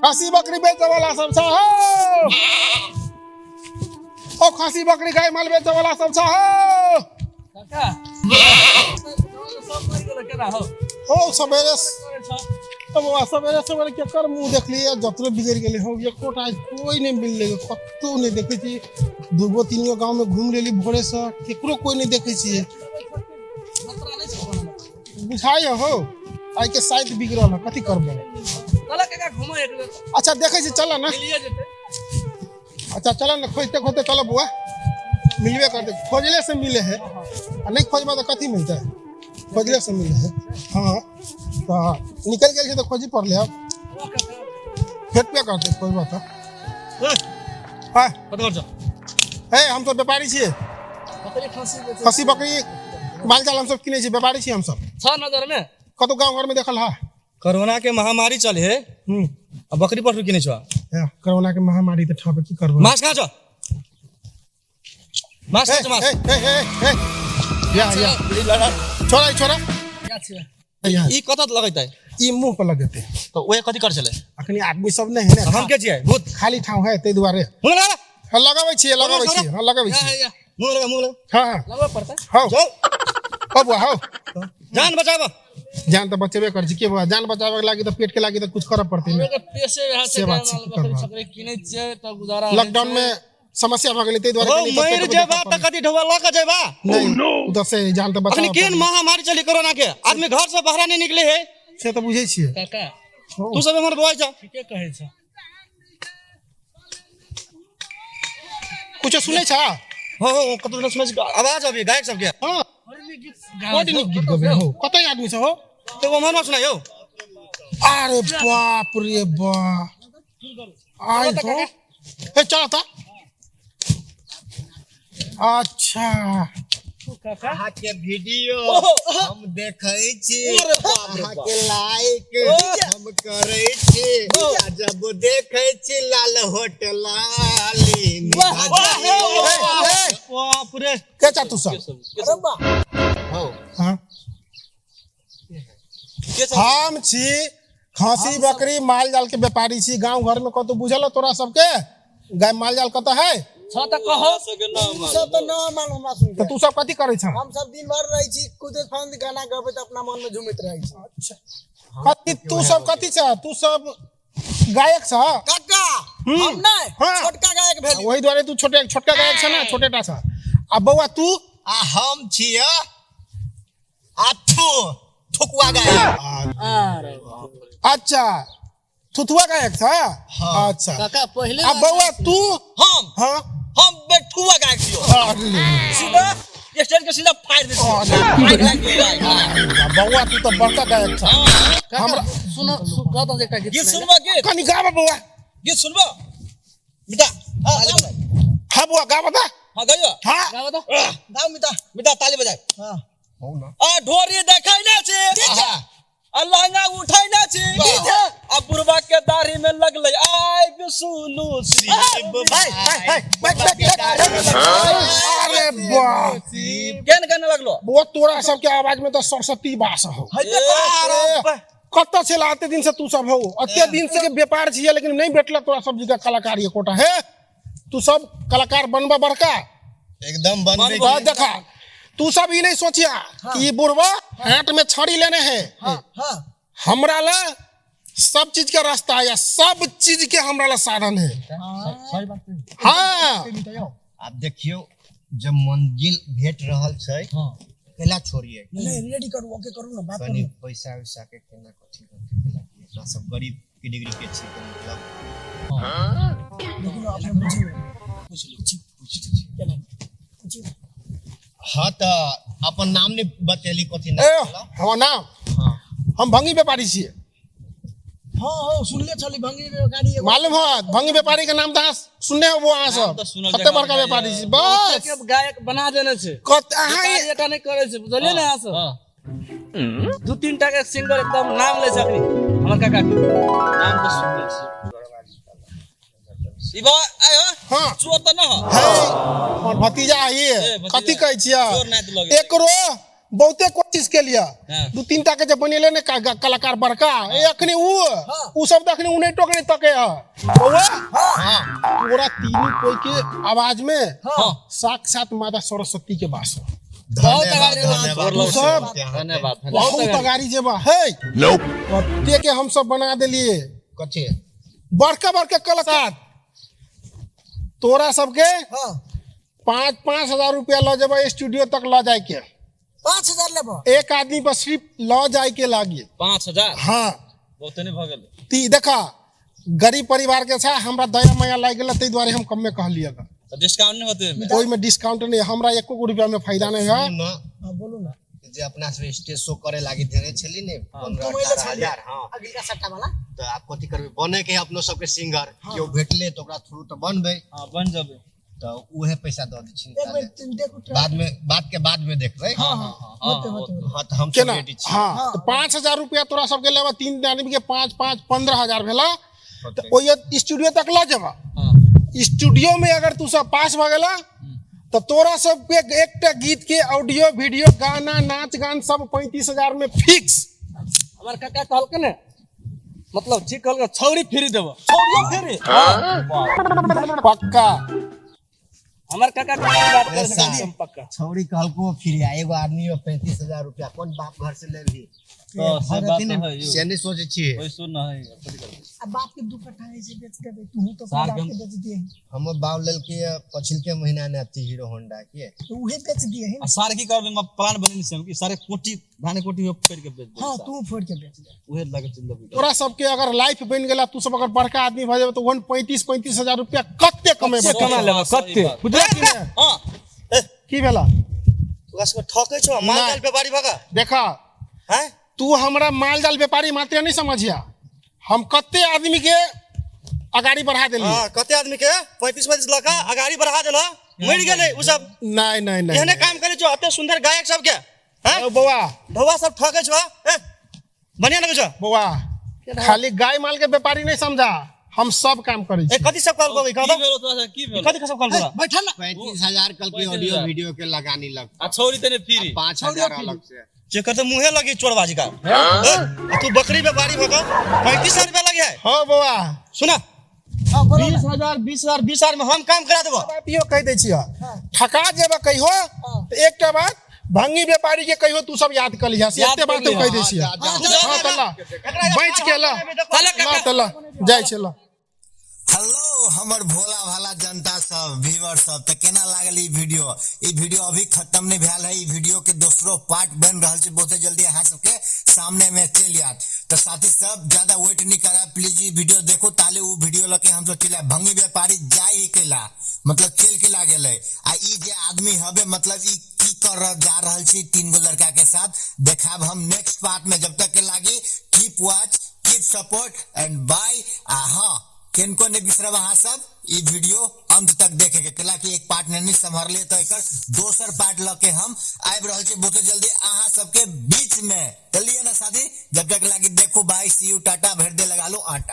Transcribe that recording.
खस्सी बकरी बेचे वाला सब छ हो। ओ खस्सी बकरी गाय माल बेचे वाला सब छ हो। काका सब मरि गेलै केना हौ? ओ सवेरे ओ बौआ, सवेरे सवेरे केकर मुँह देखलियै, जतरो बिगड़ि गेलै हौ, एकोटा आइ कोइ नहि मिललै, कतहु नहि देखै छी। दूगो तीन गो गाँवमे घुमि लेली भोरेसँ, केकरो कोइ नहि देखै छियै। बुझाइए हौ आइके साइड बिगड़ल है, कथी करबै? चल काका घुमै एक बेर। अच्छा देखै छी, चल ना। मिलिए जेतै। अच्छा चल ना, खोजते खोजते चल बौआ, मिलबे करते, खोजले से मिले है, आ नहीं खोजबा तऽ कथी मिलतै? खोजले से मिले है। हाँ तऽ निकलि गेल छै तऽ खोजी पड़लै, आब भेटबे करतै खोजबा तऽ। हाँ। कतऽ घर छौ? हे, हमसब व्यापारी छियै। बकरी खस्सी बेचै? खस्सी बकरी माल जाल हमसब किनै छी, व्यापारी छी हमसब। छ नजर में? कतौ गाँव घरमे देखल है? कोरोना के महामारी चले है आ बकरी पशु किने छौ? हे, कोरोना के महामारी तऽ ठापे की करबै? मास्क कहाँ छौ? मास्क कहाँ छौ? मास्क। हे, हे, हे, हे, या या छोड़ा, ई छोड़ा। क्या छियै? यहाँ। ई कतऽ लगैतै? ई मुंह पर लगेतै। तऽ ओहे कथी कर छलै? अखनी आदमी सब नहि है ने। हम के छियै भूत? खाली ठाव है ताहि दुआरे। मुँह लगा। हाँ, लगाबै छियै, लगाबै छियै, हाँ लगाबै या छियै। या। मुँह लगा, मुँह लगा। हाँ हाँ। लगबऽ पड़तै। हौ। चल। ओ बुआ हौ। जान बचाब। जान तऽ बचेबे करै छी के बुआ, जान बचाबे के लागी तऽ पेट के लागी तऽ कुछ करऽ पड़तै ने। हमरो के पेशे वएह छै। से बात गाय छै, माल की बकरी करबा? छकरी किनै छियै तऽ गुजारा होइ लॉकडाउन छै। में समस्या भऽ गेलै ताहि दुआरे ओ कनि तऽ मरि पेट जेबा बचाबऽ तऽ पड़लै। कथी ढौआ लऽ कऽ जेबा? नहि, ओ तऽ से जान तऽ अखनी बचाबऽ केहन पड़लै। महामारी चली कोरोना के, आदमी घर से बाहर नहीं निकले है। से तऽ बुझै छियै। काका। हौ। तू सब एम्हर बौआइ छ। ठीके कहै छ। कुछो सुनै छ? हो हो, कतौ ने सुनै छी आवाज अभी गायक सबके। हाँ। बड़ नीक गीत बड नीक गीत गबै हौ। कतऽ आदमी सब हौ? तऽ ओम्हर ना सुनाइ हौ। अरे बाप रे बा, आइ हो, ए चल त। अच्छा। काका। अहाँके वीडियो हम देखै छी, अहाँके लाइक हम करै छी, आ जब देखै छी लाल होटल लाली। बाप रे। के चा तू सब? हाँ, हम छी खसी बकरी माल जाल के व्यापारी छी। गांव घर में कतौ बुझल है तोरा सबके गाय माल जाल कतऽ है? छ तऽ कहो। सब तऽ न मालूम हमरा सुन तऽ तू सब कथी करै छ? हम सब दिन भर रहै छी कुदे फांद, गाना गबैत अपना मन में झूमैत रहै छी। कथी तू सब कथी छ? तू सब गायक छ? काका, हम नहि। हाँ। छोटका गायक भेली। वही दुआरे तू छोटे छोटका गायक छ ना, छोटे टा छ। आ बौआ तू? आ हम छियै आ थू थुकुआ गायक। अच्छा, थुथुआ गायक छ। अच्छा। काका पहिले आ बौआ तू? हम? हाँ। हम बेठुआ गायक छियो। अरे। सीधा स्टेज के सीधा फाड़ दे छियो। अरे। गायक। बौआ तू तऽ बड़का गायक छ। काका सुन, गा दो एकटा गीत। गीत सुनबा गीत? कनि गाब बौआ। गीत सुनबा मिता? हाँ, ताली बजाय। हाँ बौआ, गाब तऽ। हाँ, गाइयो। हाँ। गाबऽ दो। गाउ मिता। मिता, ताली बजाय। हाँ। आ ढोरी देखै ना छी आ लहंगा उठै ना छी आ बुढ़वा के दाढ़ी में लगलै आग, सुनू शिव। भाई भाई, बैठ बैठ बैठ। अरे वाह! केहन गाना लगलो? वो तोरा सबके आवाज में तो सरस्वती बास हो। अरे, कतऽ छला एते दिन से तू सब हो? एते दिन से के व्यापार छियै, लेकिन नहीं भेटल तोरा सब जी का कलाकार एकोटा हे। तू सब कलाकार बनबा बड़का। एकदम बनबे। बस देखा, तू सब ई नहीं सोचिया कि ई बुढ़वा हाथ में छड़ी लेने है। हाँ। हमरा ला सब चीज के रास्ता है, सब चीज के हमरा ला साधन है। हाँ। आब देखियौ, जब मंजिल भेट रहल छै कैला छोड़िए? नहीं, रेडी करू, ओके करू ना बात। कनि करू। पैसा उसा के केना कथी करतै, कैला कि अपना सब गरीब कैटेगरी के छी, तऽ मतलब लेकिन अपने बुझियो, केना पूछियो। हाँ, तऽ अपन नाम नहि बतेली, कथी ए नाम छलऽ? हमर नाम? हाँ। हम भंगी व्यापारी छियै। हाँ हाँ, सुनले छली भंगी गाड़ी एगो। मालूम है भंगी व्यापारी के नाम तऽ अहाँ सुनने होबो अहाँ नाम सब। तऽ सुनल कते जकाँ बड़का बुझाइए। व्यापारी छी बस। के गायक बना देने छै। कत अहाँ व्यापारी एकटा नहि करै छै, बुझलियै ने अहाँ सब? हाँ। दू तीन टा के सिंगर एकदम नाम लै छै अखनी हमर काका के। नाम तऽ सुनले छी ई बा आयो। हाँ। चोर तऽ न हो? है, हमर भतीजा है। ए, भतीजा। कथी कहै छियै? चोर नाति लगे। एकरो बहुते कोशिश के लिया हाँ। दू तीन टा के जे बनेले ने कलाकार बड़का ए अखनी उ सब त अखनी उने टोकने तके है बौआ। तोरा तीनू कोई के आवाज में हाँ। साक्षात माता सरस्वती के वास हो। बहुत अगाड़ी धन्यवाद तू सब धन्यवाद बहुत अगाड़ी जेबा है कते के हम सब बना देलिए कथी बड़का बड़का कलाकार तोरा सबके हाँ 5-5 हजार रुपया ल जेबा स्टूडियो तक ल जाए के 5000 लेबो एक आदमी पर सिर्फ ल जाए के लागी 5000 हाँ बहुते नहीं भऽ गेल ती देखा गरीब परिवार के छा हमरा दया माया लागि गेल ताहि दुआरे हम कमे कहलिए तऽ डिस्काउंट नहीं होते ओहिमे ओहिमे डिस्काउंट नहीं हमरा एको गो रुपया में फायदा नहीं है ना हाँ बोलू ना जे अपना सब स्टेज शो करे लागी देने छली ने 15 कमैले 18 छलियै। हजार हाँ अगिलका सट्टा वाला तऽ आब कथी करबै बने के है अपनो सबके सिंगर केओ भेटले तऽ ओकरा थ्रू तऽ बनबै हाँ बन जेबै तऽ उहे पैसा दऽ दै छी एक बेर देखू try। बाद में बात के बाद में देखबै हाँ हाँ होते होते होते। हाँ तऽ हम सब केना रेडी छी हाँ तऽ 5000 रुपया तोरा सबके लेबा तीन आदमी के 5 5 15,000 भेला तऽ ओहि स्टूडियो तक ल जेबा हाँ स्टूडियो में अगर तू सब पास भऽ गेला तऽ तोरा सबके एकटा गीत के ऑडियो वीडियो गाना नाच गान सब 35,000 में फिक्स। हमर काका कहलकै ने मतलब ठीक कहलकै छौरी फ्री देबो छौरियो फ्री पक्का हमर काका कहलकै बात करै ऐसा। छै पक्का छौरी कहलको फिर आ एगो आदमी में 35,000 रुपया कोन बाप घर से लेबही तो से बात तऽ है यौ से नहीं सोचे छियै पैसो न है कथी करबै आ बाप के दू कट्ठा है से बेच देबै तू तो सार बाप के हम- के बेच दिए हमर बाप लेलकै पछिलके महीना ने अथी हीरो होंडा के तो उहे बेच दिए है आ सार की करबै हम प्लान बनेने छी हम कि सारे कोटी धान कोटी में फोड़ि के बेच देबै हाँ तू फोड़ के बेच दे उहे लगे चलि देबै तोरा सबके अगर लाइफ बनि गेला तू सब अगर बड़का आदमी भऽ जेबे तऽ ओहन 35-35 हजार रुपया कते कमेबै कमा लेबै कते बुझलियै कि नहि? हाँ की भेला ओकरा सबके ठकै छौ माल जाल व्यापारी भऽ कऽ देखा हैं तू हमरा माल जाल व्यापारी मात्र नहीं समझिया हम कते आदमी के अगाड़ी बढ़ा देलियै हाँ कते आदमी के 35-35 लाख अगाड़ी बढ़ा देल मरि गेलै उ सब नहीं नहीं नहीं एहने काम करै छौ एते सुंदर गायक सबके हैं ओ बौआ ढौआ सब ठकै छौ ए बढ़िया लगै छौ बौआ खाली गाय माल के व्यापारी नहीं समझा हम सब काम करै ए छी कथी सब कहलकौ ई की कह भेलो तोरा से की भेलो कथी सब कहलकौ बैठल ना 35,000 कल के ऑडियो वीडियो के लगानी लग आ छौरी तने फ्री 5,000 अलग से जेकर तऽ मुँहे लगी चोरबाजी का ए, आ तू बकरी व्यापारी भऽ कऽ 35,000 रुपया लगी है हाँ बौआ सुना हाँ बोलो ना 20,000 20,000 20,000 में हम काम करा देबो बात इहो कहि दै छियै ठका जेबे कहियो तऽ एकटा बात भंगी व्यापारी के कहियो तू सब याद कर लिहा से याद एते बात कर हम कहि दै छियै हाँ तऽ ला बचि के ला ला तऽ ला जाइ छै ला। हेलो हमर भोला भाला जनता सब व्यूअर सब तऽ केना लागल ई वीडियो ई वीडियो अभी खत्म नहीं भेल है ई वीडियो के दोसरो पार्ट बन रहल छै बहुते जल्दी अहाँ सबके सामने में चलि आयत तऽ साथी सब ज्यादा वेट नहीं करा प्लीज ई वीडियो देखो ताले उ वीडियो लके हम सब चलि आयब। भंगी व्यापारी जाय ही केला मतलब चलि के लागल है आ ई जे आदमी हवे मतलब ई की कर जा रहल छी तीन गो लड़का के साथ देखाब हम नेक्स्ट पार्ट में जब तक के लागी keep watch keep support and bye. आ हाँ किनको नहीं बिसरब अहाँ सब ई वीडियो अंत तक देखे के कैला कि एक पार्ट नहीं संभरले तो एकर दोसर पार्ट ल के हम आबि रहल छी बहुते जल्दी अहाँ सबके बीच में। चलिए ना साथी जब तक लागी देखो बाय सी you Tata भर दे लगा लो आटा।